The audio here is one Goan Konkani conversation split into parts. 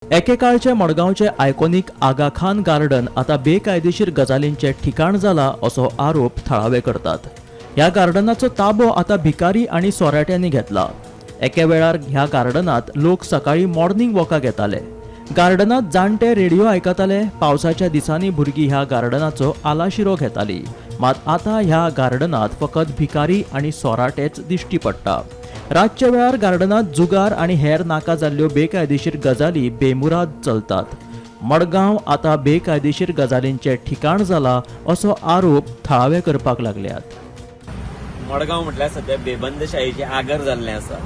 एकेकाळचे मडगांवचे आयकॉनीक आगा खान गार्डन आता बेकायदेशीर गजालींचे ठिकाण जाला असो आरोप थळावे करतात. ह्या गार्डनाचो ताबो आता भिकारी आनी सोराट्यांनी घेतला. एके वेळार ह्या गार्डनात लोक सकाळी मॉर्निंग वॉकाक येताले. गार्डनात जाणटे रेडिओ आयकताले. पावसाच्या दिसांनी भुरगीं ह्या गार्डनाचो आलाशिरो घेताली. मात आतां ह्या गार्डनात फकत भिकारी आनी सोराटेच दिश्टी पडटा. रातच्या वेळार गार्डनात जुगार आनी हेर नाका जाल्ल्यो बेकायदेशीर गजाली बेमुराद चलतात. मडगांव आतां बेकायदेशीर गजालींचें ठिकाण जाला असो आरोप थळावे करपाक लागल्यात. मडगांव म्हटल्यार सद्या बेबंदशाहीचें आगर जाल्लें आसा.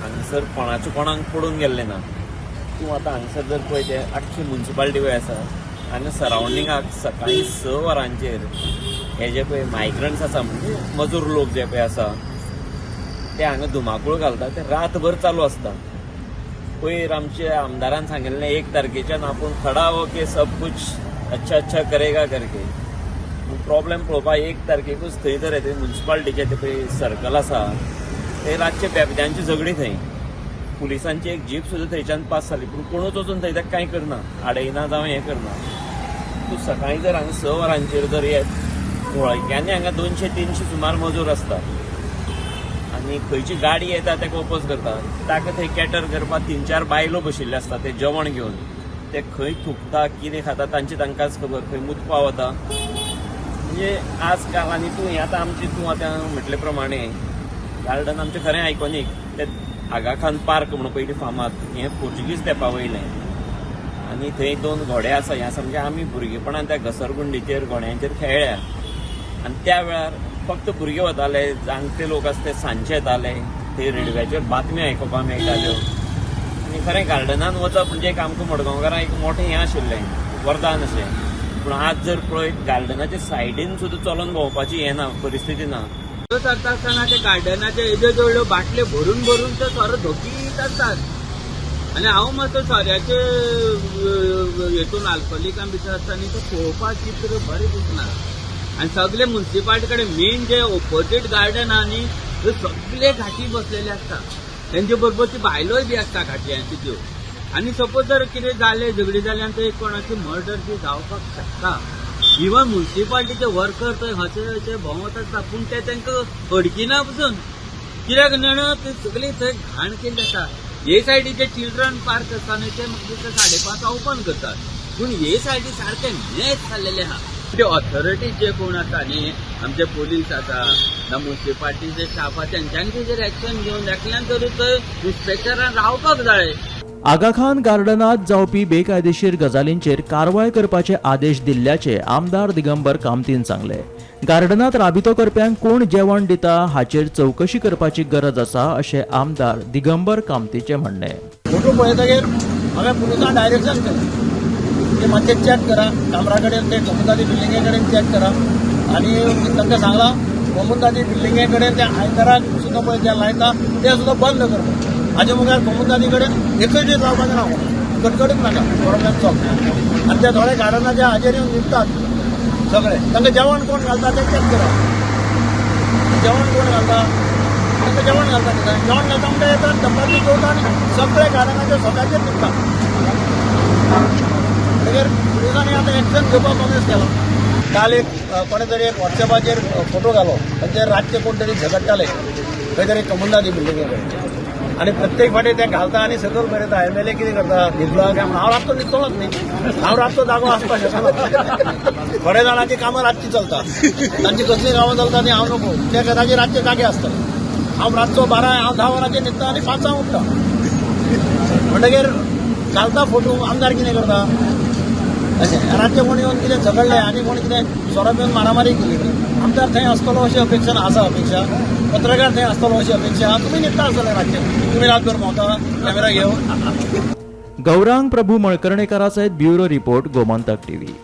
हांगसर कोणाचें कोणाक पडून गेल्लें ना. तूं आतां हांगसर जर पळय ते आख्खी मुन्सिपालिटी पळय आसा, हांगा सरावंडिंगाक सकाळीं 6 वरांचेर हे जे पळय मायग्रंट्स आसा, म्हणजे मजूर लोक जे पळय आसा ते हांगा धुमाकूळ घालता, ते रातभर चालू आसता. पयर आमच्या आमदारान सांगिल्लें 1 तारखेच्यान आपूण खडा हो के सब कुछ अच्छा अच्छा करेगा करके. प्रॉब्लेम पळोवपाक 1 तारखेकूच थंय जर येता मुन्सिपालिटीचें ते पळय सर्कल आसा, थंय रातचे बेबद्यांची झगडी, थंय पुलिसांची एक जीप सुद्दां थंयच्यान पास जाली, पूण कोणूच वचून थंय ताका कांय करना, आडयना जावं हें करना. तूं सकाळीं जर हांगा 6 वरांचेर जर येत, मुळक्यांनी हांगा 200-300 सुमार मजूर आसता आनी खंयची गाडी येता ताका ओपोज करता. ताका थंय कॅटर करपाक 3-4 बायलो बशिल्ले आसता, ते जेवण घेवन ते खंय थुकता कितें खाता तांची तांकांच खबर, खंय मुतपा वता. म्हणजे आज काल आनी तूं हें आतां आमची तूं आतां म्हटले प्रमाणे गार्डन आमचें खरें आयकॉनीक, ते आगा खान पार्क म्हणून पयलीं फामाद, हें पोर्चुगीज तेंपा वयलें आनी थंय 2 घोडे आसा. ह्या सामकें आमी भुरगेपणान त्या घसरगुंडीचेर घोड्यांचेर खेळ्ळ्या आनी त्या वेळार फक्त भुरगे वताले, जाणटे लोक आसता ते सांजचे येताले, थंय रेडियोचेर बातम्यो आयकुपाक मेळटाल्यो. आनी खरें गार्डनान वचप म्हणजे एक आमकां मडगांवकारांक एक मोठें हें आशिल्लें, वरदान अशें. पूण आज जर पळयत गार्डनाच्या सायडीन सुद्दां चलोन भोंवपाची हें ना, परिस्थिती ना. सरता आसतना ते गार्डनाचे येद्यो व्हडल्यो बाटल्यो भरून भरून ते सोरो धोकीत आसतात. आनी हांव मातसो सोऱ्याचे हेतून आल्कोलिकां भितर आसता न्ही, ते पळोवपाक चित्र बरें दिसना. आनी सगळे मुन्सिपालिटी कडेन मेन जे ओपोजीट गार्डन आहा न्ही, थंय सगळे घाटी बसलेले आसता, तेंचे बरोबर ती बायलोय बी आसता घाटयांची त्यो. आनी सपोज जर कितें जालें, झगडी जाली आनी थंय कोणाची मर्डर बी जावपाक शकता. इवन मुन्सिपालिटीचे वर्कर थंय हचे हचे भोंवत आसता, पूण ते तांकां अडकिना पसून, कित्याक जाणा ते सगळी थंय घाण केल्ली आसा. हे सायडीचे चिल्ड्रन पार्क आसता न्ही, ते म्हाका दिसता 5:30 ओपन करतात, पूण हे सायडी सारकें मॅच जाल्लेलें आहा. ते ऑथॉरिटी जे कोण आसा न्ही, आमचे पोलीस आसा ना मुन्सिपालिटीचे स्टाफ आसा, तेंच्यांनी तेजेर एक्शन घेवन एकल्यान तरी थंय इन्स्पेक्टरान रावपाक जाय. आगा खान गार्डनात जावपी बेकायदेशीर गजालींचेर कारवाय करपाचे आदेश दिल्ल्याचे आमदार दिगंबर कामतीन सांगले. गार्डनात राबितो करप्यांक कोण जेवण दिता हाचेर चवकशी करपाची गरज आसा अशें आमदार दिगंबर कामतीचें म्हणणें. फोटो पळयतगीर हांवें पुलिसांक डायरेक्शन केलें की मातशें चॅक करा, कामरा कडेन ते कोमुनिदादी बिल्डिंगे कडेन चॅक करा. आनी तांकां सांगलां कोमुनिदादी बिल्डिंगे कडेन ते आयताराक सुद्दां पळय जे लायता ते सुद्दां बंद करता. हाजे मुखार कोमुनिदादी कडेन एकूय दीस लावपाचें ना, कटकटीत नाका, प्रोब्लेम सॉल्व. आनी ते थोडे गार्डनाच्या हाजेर येवन न्हिदतात सगळे, तांकां जेवण कोण घालता तें चॅक करा. जेवण कोण घालता तांकां जेवण घालता, जेवण घालता म्हणटा येतात चपाती जेवता आनी सगळे गार्डनाच्या सोप्याचेर न्हिदता. म्हणटकीर पुलिसांनी आतां एक्शन घेवपाक कॉमेस केला. काल एक कोणे तरी एक वॉट्सॅपाचेर फोटो घालो, तांचेर रातचे कोण तरी झगडटाले खंय तरी कोमुनिदादी बिल्डिंगे कडेन. आनी प्रत्येक फाटी ते घालता आनी सकयल बरयता एमएलए कितें करता, न्हिदला काय म्हणून. हांव रातचो न्हिदतलोच न्ही, हांव रातचो जागो आसपाक शकना. थोड्या जाणांची कामां रातची चलता, तांची कसलीं कामां चलता ती हांव नको, ते कदाचित रातचे जागे आसतले. हांव रातचो 12 हांव 10 वरांचेर न्हिदता आनी 5 उठता. म्हणटकीर घालता फोटो, आमदार कितें करता अशें. रातचे कोण येवन कितें झगडले आनी कोण कितें सोरो पिवन मारामारी केली, आमदार थंय आसतलो अशी अपेक्षा आसा, अपेक्षा पत्रकार थंय आसतलो अशी अपेक्षा. तुमी न्हिदता आसतले रातचे, तुमी रातभर भोंवता कॅमेरा घेवन. गौरांग प्रभू मळकर्णेकारा सयत ब्युरो रिपोर्ट, गोमंतक टीव्ही.